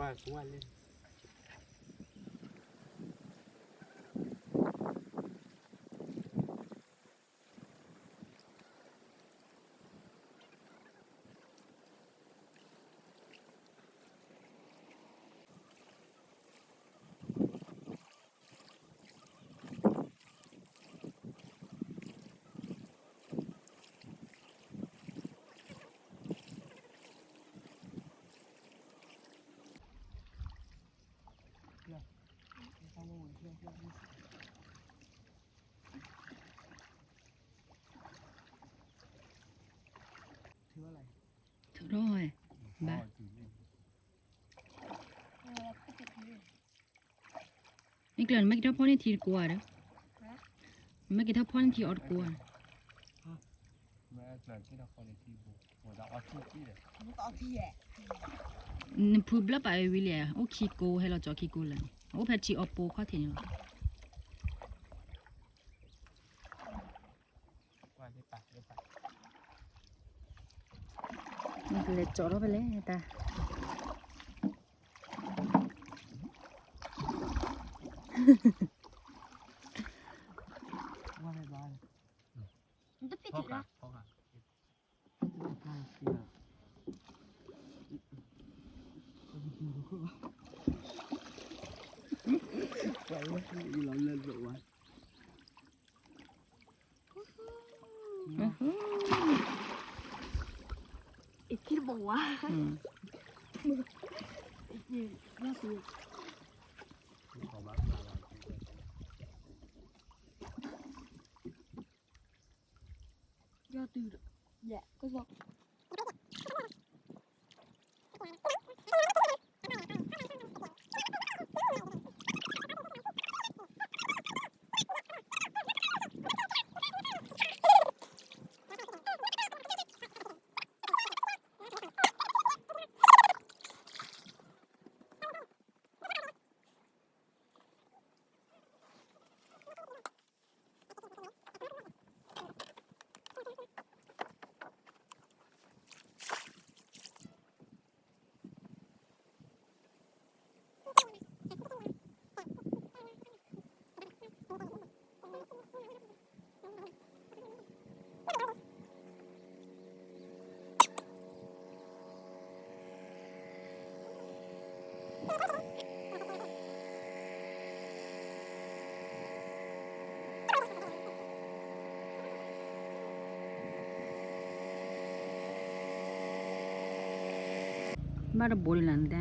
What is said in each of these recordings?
ထုးထီၣ်ဝဲ, ဘၣ်, မ့ၢ်ကျၢၤ နမ့ၢ်က့ၤထီၣ်ဖီၣ်န့ၢ်ထံတကိးဧါဒီး, မ့ၢ်က့ၤထီၣ်ဖီၣ်န့ၢ်ထံအီၣ်တကိးဧါ, နဖုဘျၢၣ်ပာ်ဝံၤလံ, အိၣ်ခံကိး ဟဲလီၤကၠီခံကိးလၢာ်န့ၣ် အအိၣ်ဖဲထံအီၣ်ပိာ်ခီၣ်ထံးန့ၣ်လီၤ. လဲၤကၠီထီၣ်ဖဲလဲၣ်တၢ်, ဘၣ်တဘိလံနတဲ,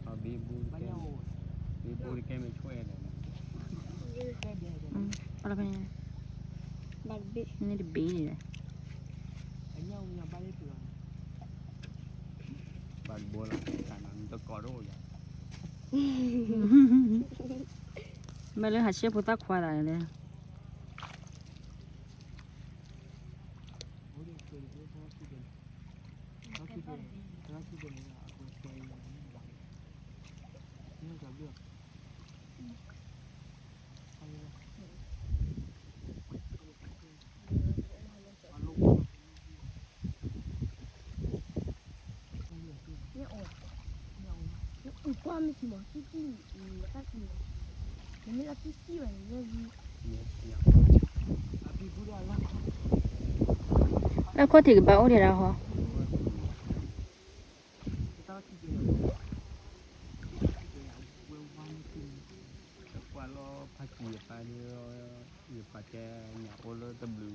ဘ့ဘူတကဲမ့ၢ်ဆွဲဒီး, ဘၣ်တဘ့ၣ်န့ၣ်ဒီး, ဘၣ်တဘိလီၤ, တကိးတအိၣ်ယၤ, မ့ၢ်လၢဟးဆှဲဖိသၣ်ခွါသးန့ၣ်လၢ အခီၣ်ထံးကဘၣ်အိၣ်ဒံးဒၣ်ဟီ, ကွၢ်လီၤဖးကံယပၢ်ဒီး, ယပၢ်တဲညၣ်အိၣ်လၢတဘျုး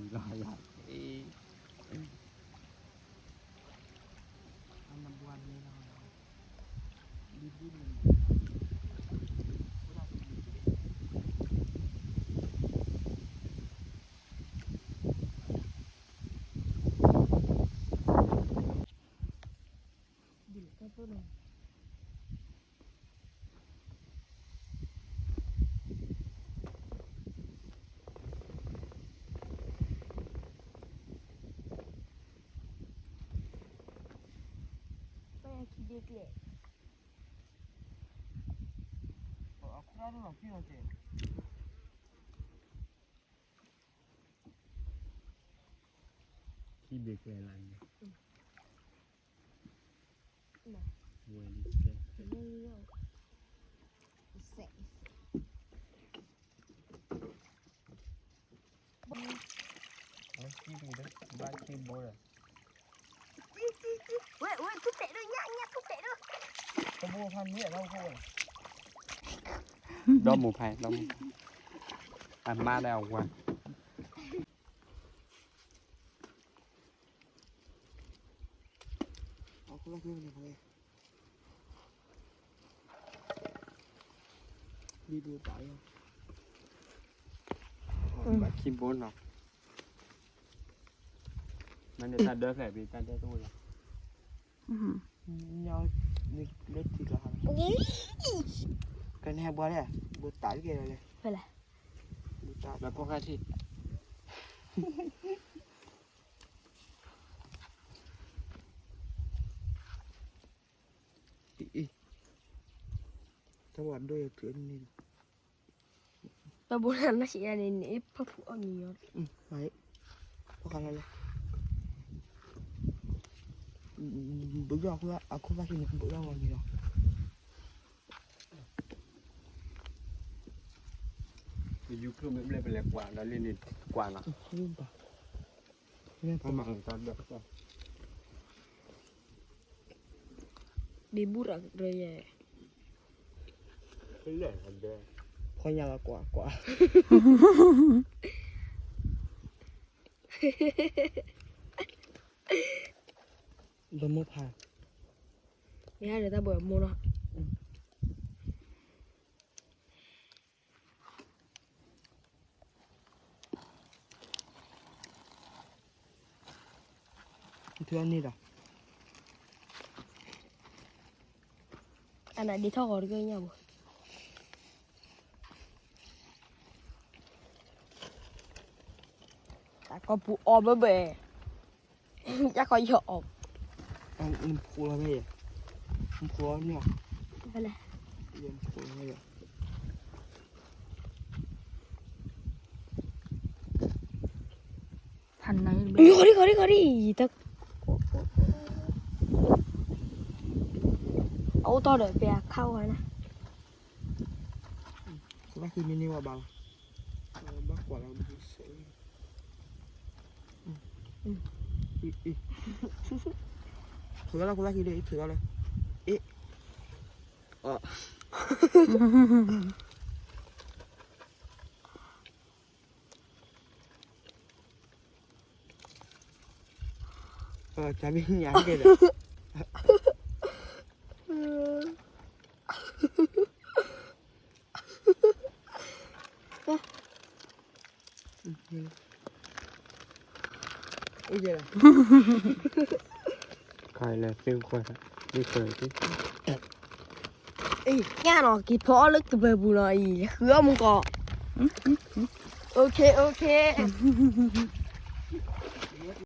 ဝံၤလီၤယၤ, ခံဘ့ၣ်ကျဲလၢန့ၣ်, ဝဲလံစဲး, စဲး, ဘၣ်ခံဘိဒီး, ဝဲ ဝဲ ထူၣ်ပဲာ်ဒိၣ် ညၣ် ညၣ်ထူၣ်ပဲာ်ဒိၣ်, ကဘိဖးန့ၣ် ဒီမူဖဲ ဒီမူဖဲ, အမါဒီးအဝၤ ဘၣ်ခံဘိနီၤ, မ့ၢ်န့ၣ်တၢ်ဒၢဖျဲးဘၣ် တၢ်ဒၢတအိၣ်လီၤ, လၢထံကျါ, ကန့ၣ်ဟဲဘှါလဲၣ်, ဘိးတၢ်တကဲလီၤလဲၣ်, လၢဖိခါထံၣ် အံၤ, တၢ်ဘိၣ်ဒိၣ်ယၤထုးန့ၣ်, တၢ်ဘိၣ်လၢနၢ်ဆံးယၤန့ၣ်န့ၣ် ဖၣ်ဖူအီၣ်မံၤယီၤ, ဖီၣ်ခါလီၤလဲၣ်, ဘုးယီၤအခိၣ်ဖၣ်ဆံးန့ၣ် ဘုးယီၤဂီၤမံၤလီၤ, ယူၤဖျိမ့ၢ်ဘျဲၣ်ပလဲၤကွၢ်ဒီးလံန့ၣ် ကွၢ်နီၤ, ဒ့ဘူးရၤရယဲ, ဖီညါလီၤကွၢ်ကွၢ်, ဘၣ်မိၢ်ဖး, မ့ၢ်ဟဲဒီးတၢ်ဘိၣ်မိၢ်နီၤ ထုးအီၣ်န့ၢ်ဒီး, အနဒ့ထီၣ်ဂီၤတက့ၢ်ညါဘိ, တၢ်ကီၢ်ပူၤအီၣ်ဘၣ်ဘၣ်, တၢ်ကီၢ်ယီၤအီၣ်, နဖိလီၤမ့ၢ်, နဖိလီၤန့ၣ်, နဖိလီၤမ့ၢ်, ဖးနံၤ ခီဒံခီဒံခီဒံ, အအိၣ်တီၢ်ဒီးပှၤခးဝဲနၤ, ဘၣ်ဃုမံၤန့ၢ်ဝဲဘၣ်လီၤ, ဘၣ်ကွၢ်လီၤ, ထုးလီၤလၢခိၣ်သၣ်ခံဒီး ထုးလီၤလၢ, အ့ၣ်, အီၣ် တၢ်ဘ့ၣ်ညါကဲဒီး, အိၣ်ယဲလီၤ, ခါလၢသ့ၣ်ခွဲး, သ့ၣ်ခွဲးသ့ၣ်, ညၣ်နီၤ က့ၤဖီအီၣ်လၢကဘၢပူၤနီၤအံၤ ဃုအီၣ်မူကီး, အိၣ်ခ့ အိၣ်ခ့.